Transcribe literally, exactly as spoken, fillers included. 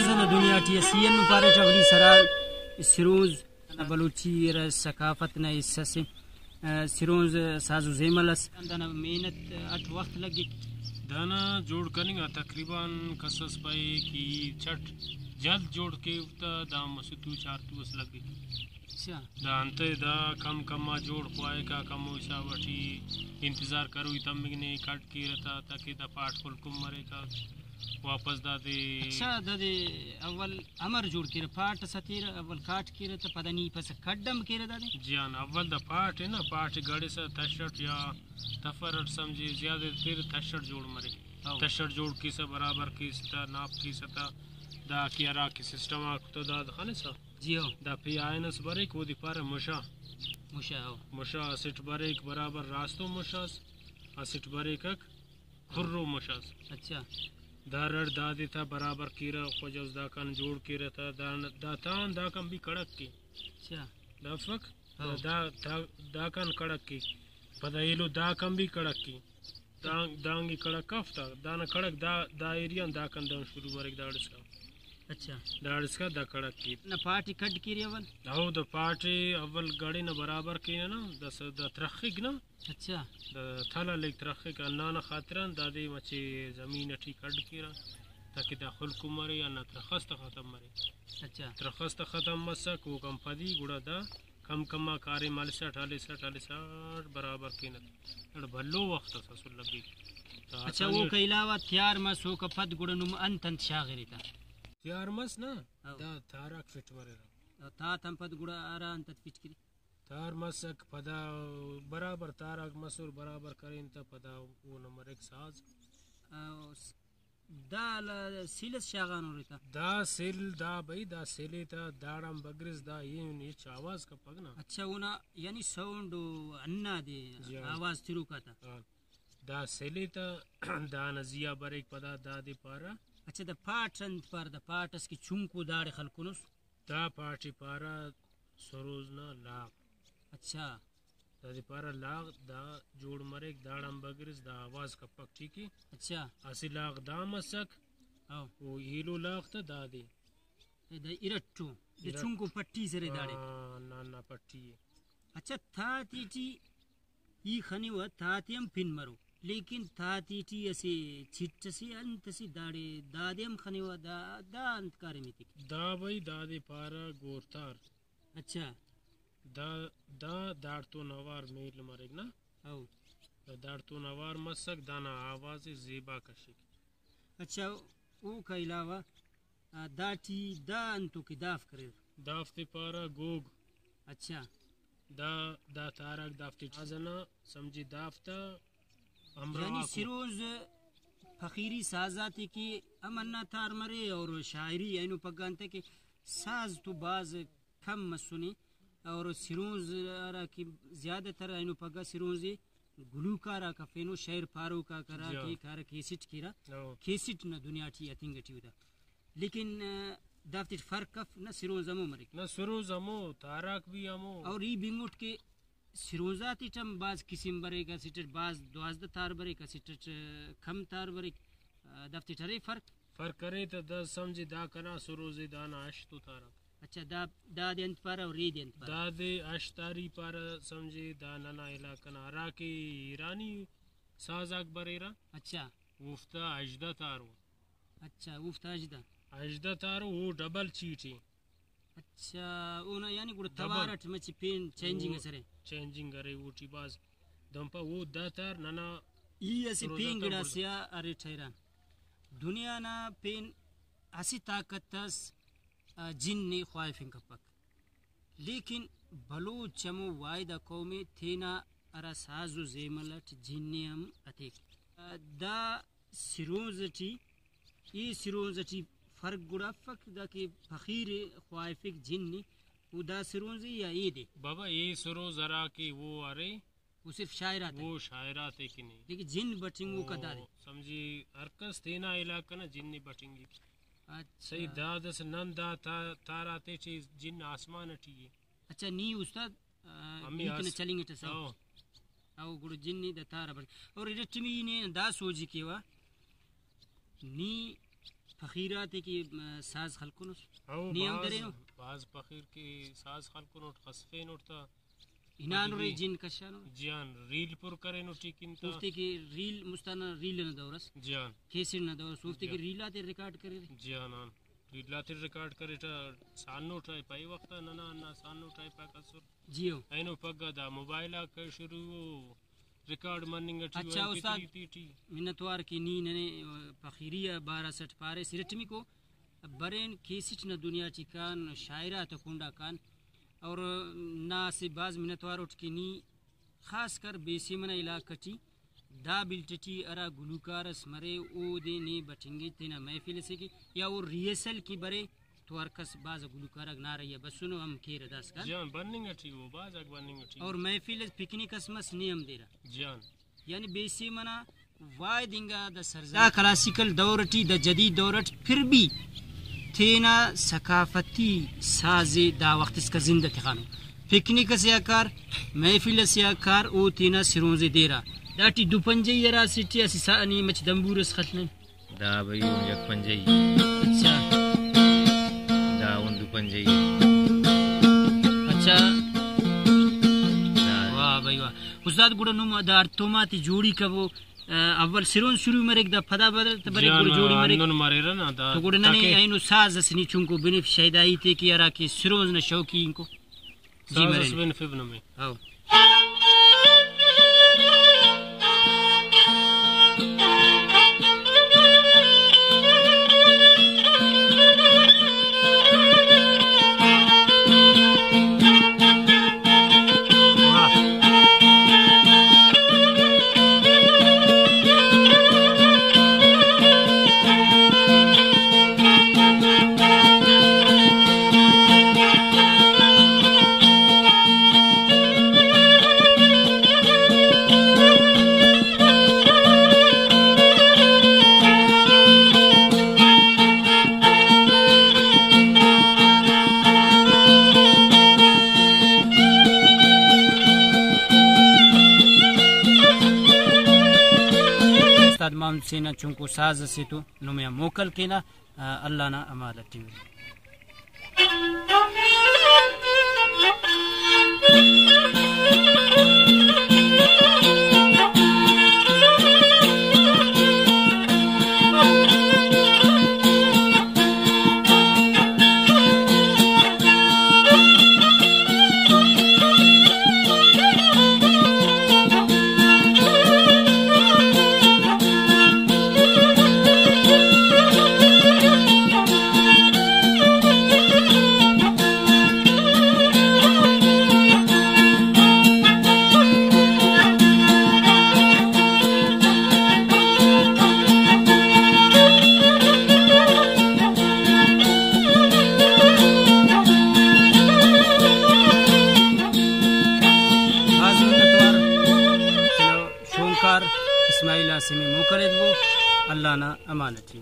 نا دنیا ٹی سی ایم پاریٹ اولی سرا سرونز نا بلوچی ثقافت نا حصہ سے، آ، سرونز ساز و زیمل اس۔ دانا محنت اٹ وخت لگک۔ دانا جوڑ کننگ آ تقریباً کس اس پائے کہ چٹ جلد جوڑ کیو تہ دا مسہ تو چار تو اس لگک۔ اچھا۔ دا انتئے دا کم کم آ جوڑ خواہکہ، کمو حساب ٹی انتظار کروئی تمنگ نے، کڈ کیرہ تا تاکہ دا پاٹ خلکن مریکہ، واپس دادے۔ اچھا، دادے اول امر جوڑ کیرہ؟ پاٹ اس ہتیرہ، اول کاٹ کیرہ تہ پدا نی پسہ کڈ ہم کیرہ دادے؟ جی ہاں، اول دا پاٹ ءِ نا، پاٹ ءِ گڑسا تش اٹ یا تفر اٹ سمجھے زیادہ تر تش اٹ جوڑ مرے۔ ہاں۔ تش اٹ جوڑ کیسہ، برابر کیسہ تا، ناپ کیسہ تا، دا کہ ہرا کہ سسٹم آک تو داد خنسا۔ جی ہو۔ دا پی آئین اس بریک، اودے پارہ مشا۔ مشا، ہو۔ مشا اسٹ بریک، برابر راستو مشا اس، اسٹ بریکک کھرو مشا اس۔ اچھا۔ دا رڑ دادے تا برابر کیرہ، خواجہ اس داکان جوڑ کیرہ تا، دا، دا تان داکان بھی کڑک کے۔ اچھا۔ دا افک؟ ہو۔ دا، دا، داکان کڑک کے۔ پدا ایلو داکان بھی کڑک کے۔ دانگ، دانگ ءِ کڑک اف تا، دانا کڑک دا، دا ایریا آن داکان دہن شروع مریک داڑسکا۔ اچھا۔ داڑسکا دا کڑک کیک۔ نہ پاٹ ءِ کڈ کیرے اول؟ ہو، دا پاٹ ءِ اول گڑے نا برابر کینہ نا، دا س-، دا ترخک نا۔ اچھا۔ دا تھل ہلیک ترخک، ہندانا خاطران دادے مچے زمین ٹی کڈ کیرہ، تاکہ دا خلکو مرے، ہندا ترخ اس تہ ختم مرے۔ اچھا۔ ترخ اس تہ ختم مسک، اوکان پدی گڑا دا کم کم آ کاریم ہلسٹ، ہلسٹ، ہلسٹ برابر کینہ۔ اڑے بھلو وخت اس اسل لگیک۔ دا اچھا، آسانی اوکا اٹ۔ علاوہ تیار مس، اوکا پد گڑا نم انت انت شاغرے تا؟ تیار مس نا، ہاں۔ دا تاراک فٹ مریرہ۔ او تاتان پد گڑا ہرا انت انت فٹ کرے؟ تار مسک، پدا برابر تاراک مسر، برابر کرین تا پدا اونا مریک ساز۔ او س-، دا ل-، سیل اس شاغانو ریتہ۔ دا سیل، دا بھئی، دا سیل ءِ تا داڑان بگرس، دا ایہن ہچ آواز کپک نا۔ اچھا، اونا یعنی ساؤنڈ و ہندادے جی ہاں۔ آواز تروک آتا۔ ہاں۔ دا سیل ءِ تا دانا زیہا بریک، پدا دادے پارہ۔ اچھا، دا پاٹ انت پارہ؟ دا پاٹ اس کہ چنکو داڑے خلکنس۔ دا پاٹ ءِ پارہ سروز نا لاغ۔ اچھا۔ دادے پارہ لاغ، دا جوڑ مریک، داڑان بگرس، دا آواز کپک، ٹھیک ءِ؟ اچھا۔ اسہ لاغ دا مسک، ہاں۔ او ایلو لاغ تہ دادے۔ اے دا ارٹو، دا ارٹ۔ چنکو پٹی سرے داڑے۔ ہاں، نا، نا، پٹی ءِ۔ اچھا، تاتے ٹی ای خنیوہ، تاتے ہم پن مرو، لیکن تاتے ٹی اسہ چٹ اسے، انت اسے داڑے دادے ہم خنیوہ، دا، دا انت کاریم ایتک؟ دا بھئی، دادے پارہ گورتار۔ اچھا۔ دا، دا داڑتون اوار میل مریک نا۔ او۔ دا داڑتون اوار مسک، دانا آواز ءِ زیبا کشک۔ اچھا، اوکا علاوہ، آ، داٹی دا انتو کہ دافک اریر؟ دافتے پارہ گوگ۔ اچھا۔ دا، دا تاراک دافتے ٹی آز ئنا سمجھے دافتا ہمراہ یعنی آکو۔ سروز فقیری ساز آتے کہ ہم ہندا تار مرے اور شاعری اینو پگہ انتئے کہ ساز تو بھاز کم مسنے اور سرونز ہرا کہ زیادہ تر اینو پگہ سرونز ئے گلوکار آک ہرفینو، شئیر پاروک آک ہرا جی ہاں۔ کہ کارہ کیسٹ کیرہ، ہاں۔ کیسٹ نا دنیا ٹی ہتنگ ٹی ادا۔ لیکن، آ، دافتے ٹی فرق اف، نہ سرونز ہمو مریک۔ نہ سرونز ہمو، تاراک بھی ہمو۔ اور ای بنگٹ کہ سرونز آتیٹ ہم بھاز قسم بریک، اسٹ اٹ بھاز دوازدہ تار بریک، اسٹ اٹ کم تار بریک، آ، دافتے ٹی ارے فرق؟ فرق ارے تہ، دا سمجھے دا کنا سروز ءِ، دانا ہشت و تاراک۔ اچھا، دا، دادے انت پارہ اور ریدے انت پارہ؟ دادے ہشت تاری پارہ، سمجھے دا ننا علاقہ نا ہراکہ ایرانی ساز آک بریرہ۔ اچھا۔ اوفتا ہژدہ تارو۔ اچھا، اوفتا ہژدہ۔ ہژدہ تارو، او ڈبل چیٹ ءِ۔ اچھا، اونا یعنی گڑا ڈبل۔ توار اٹ مچہ پین چینجنگ او اس ارے۔ چینجنگ ارے، اوٹی بھاز دہن پا او دا تار ننا ای اسہ سروز پین آتا گڑاسے بڑزا۔ آ ارے ٹھیران۔ دنیا نا پین اسہ طاقت اس، آ، جن نے خواہفنگ کپک۔ لیکن بلوچ ہمو واحد آ قوم ءِ تینا ہرا ساز و زیمل اٹ جن ءِ ہم ہتیک۔ دا سرونز ٹی، ای سرونز ٹی فرق گڑا افک، دا کہ فقیر ءِ خواہفک جن ءِ، او دا سرونز ءِ یا اے دے؟ بابا، اے سروز ہرا کہ او ارے، او صرف شاعر آتے۔ او شاعر آتے کن ءِ۔ لیکن جن بٹنگوکا او دادے۔ سمجھے ہر کس تینا علاقہ نا جن ءِ بٹنگک۔ اچھا۔ صحیح، دادس نن دا تا-، تار آتے ٹی جن آسمان ٹی ءِ۔ اچھا، نی استاد، آ، ہمے نی کنا آس-، چلینگ اٹ ئسا۔ او۔ او گڑا جن ءِ دا تار آ بٹ-، اور ارٹمی نے دا سوج ءِ کیوہ، نی فقیر آتے کہ، م، ساز خلکنس؟ او، نی ہم بھاز، درینو؟ بھاز فقیر کہ ساز خلکنٹ، خسفینٹ تا۔ ہنانرے، جن کشانرے۔ جی ہاں، ریل پر کرینو ٹی کن تا۔ اوفتے کہ ریل، مستانا ریل نا دور اس۔ جی ہاں۔ کیسٹ نا دور اس، اوفتے جی کہ ہاں۔ ریل آتے ریکارڈ کریرے۔ جی ہاں، ہاں۔ ریل آتے ریکارڈ کریٹہ سانوٹہ پائے وخت آ ننا ہندا سانوٹہ پاک اسر۔ جی ہو۔ اینو پگہ دا موبائل آک شروع او ریکارڈ مننگ ٹی او اچھا ایم پی تھری استاد، تے ٹی۔ منتوار کہ نی ننے فقیری آ بارہ سٹ پاریس، ارٹمیکو برین کیسٹ نا دنیا ٹی کان، شاعر آتا کنڈا کان، اور نا اسہ بھاز منتوار اٹ کہ نی خاص کر بیسیم ئنا علاقہ ٹی دا بلٹ ٹی ہرا گلوکار اس مرے، اودے نے بٹنگے تینا محفل اسے کہ، یا او ریہرسل کہ برے تو ہر کس، بھاز گلوکار آک نعرہ آ بسنو، ہم کیرہ داسکان۔ جی ہاں، بننگ ٹی او، بھاز آک بننگ ٹی۔ اور محفل اس پکنک اس مس نے ہم دیرہ۔ جی ہاں۔ یعنی بیسیم ئنا واحد انگا دا سرزمین۔ دا کلاسیکل دور ٹی، دا جدید دور اٹ پھر بھی تینا ثقافتی ساز ئے دا وخت اسکا زندہ تخانو۔ پکنک ئسے آ کار، محفل ئسے آ کار، او تینا سرونز ئے دیرہ۔ داٹی دو پنجئی ہرا اسٹ ٹی اسہ سا-، نی مچ دمبور ئس خلنن۔ دا بھئی او یک پنجئی۔ اچھا۔ دا اون دو پنجئی۔ اچھا۔ دا۔ واہ بھئی واہ۔ استاد گڑا نم دا ہڑتوم آتے جوڑی کبو۔ آ، اول سرون شروع مریک، دا پدا بدل تے بریک، جی ہاں، گڑا جوڑی مریک۔ ہندن مریرہ نا دا تو گڑا ننے تاکہ اینو ساز اس نی چنکو بنف شیدائی تے کہ ہرا کہ سرونز نا شوقی انکو جی ساز اس مرے۔ بنفیب نمے۔ ہاؤ۔ استاد محمد حسین نا چنکو ساز اسے تو نمے آ موکل کینہ، آ، اللہ نا امال اٹی۔ بھاز منت وار تینا شونکار اسماعیل آ سمی موکل ایتبو۔ اللہ نا امان اٹی۔